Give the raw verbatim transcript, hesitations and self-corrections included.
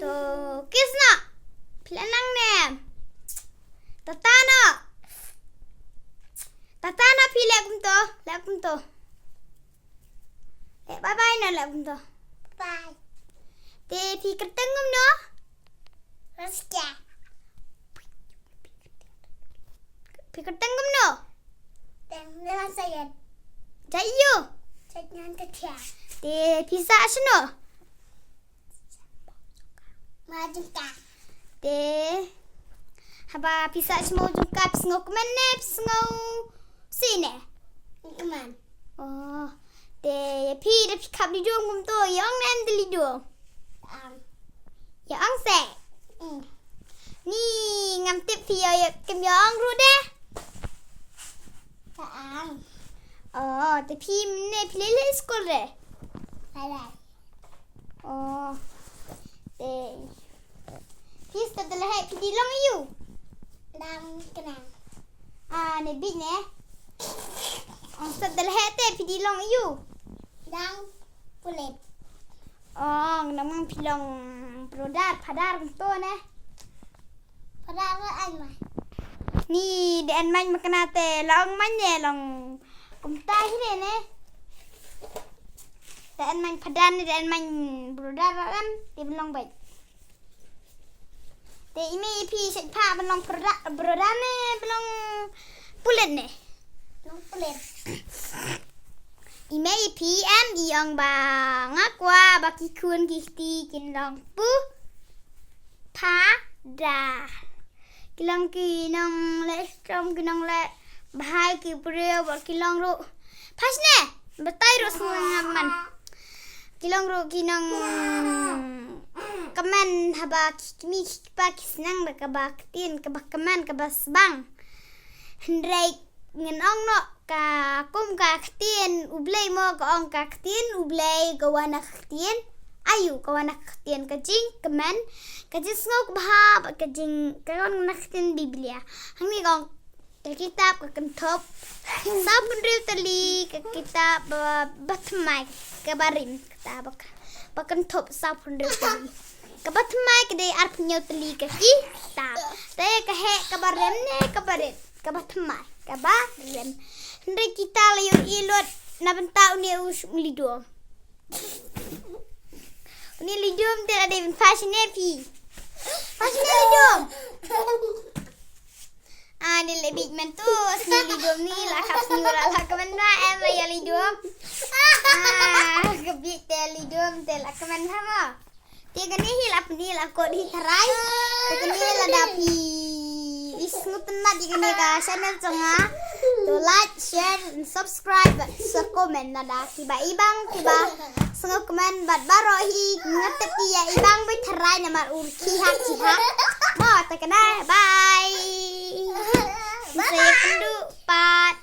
To, kiss noh. Phi la nang ne? Tata noh. Tata noh, phi leh kumto, leh kumto. Leh bye bye noh, leh kumto. Bye. Te phi kyrteng kumno? Roska. Phi kyrteng kumno? Teng ne la sayat. Jai ïu. Jai ngan ka tia. Te phi sah shano? Maw jong ka. Te haba phi sah sha maw jong ka, phi sngew kmen ne phi sngew sih ne? Kmen. Oh. Te phi da phi khap lidom kumto, ïa ong ne em da lidom? Ïa ong. Ïa ong se. Mm. Ni ngam tip phi ïa, ïa, kim ïa ong ruh de. Ka ong. Oh, te phi mynne phi leit leit skul re? Leit leit. Oh. Te phi stad da lehek phi dei long ïu? Dang kynang. Ah, ne bit ne. Ong stad da lehek te phi dei long ïu? Dang pulit. Oh, nang mang phi long brother, father to ne. Father la ai mai. Ni da en mai ma kane te long mai ne long kumta hi ne ne. Da en mai father ne da en mai brother la em te long bai. Te i mei i phi sait pha ban long brother, brother ne ban long pulit ne? Long pulit. I mei i phi em i ong ba nga kwah ba ki khun ki kti kin long pu pha da. Ki long ki nongleh strom, ki nongleh bhai, ki briew bad ki long ruh. Phas ne, batai ruh sngewbha man. Ki long ruh ki nongkmen haba ki kmie ki kpa ki sdang da kaba ktien kaba kmen kaba sbang. Hynrei ngan ong noh ka kum ka ktien U Blei mo, ka ong ka ktien U Blei ka wan na ka ktien aïu? Ka wan na ka ktien ka jingkmen, ka jingsngewbha bad ka jing, ka wan na ka ktien Biblia. Hangne ka ong ka kitab Ka Kynthup sawphew hynriew tylli, ka kitab ba, ba thymmai, kaba rim, ka kitab ba, Ka Kynthup sawphew hynriew tylli. Kaba thymmai ka dei arphew hynñiew tylli ka kitab. Te ka heh kaba rim ne kaba rim? Kaba thymmai, kaba rim. Hynrei kita la ïohi lut na bynta une u shu lidom. Une lidom te la dei ban phas ne phi. Phas ne lidom. Ah, ni le bit men tu, sni lidom ni la khap sni la la kmen ba em la ïa lidom. Ah, ka bit te lidom te la kmen ba ma. Te kane hi la pynï la kot hi tharai. Te kane lada phi sngewtynnat ïa kane ka channel jong nga, to like, share and subscribe bad sa comment lada kiba ibang kiba sngewkmen bad baroh hi nga tip ïa ibang bad tharai namar u khih hak khih hak. Mo te kane bye. Bye. Sa ïa kynduh pat.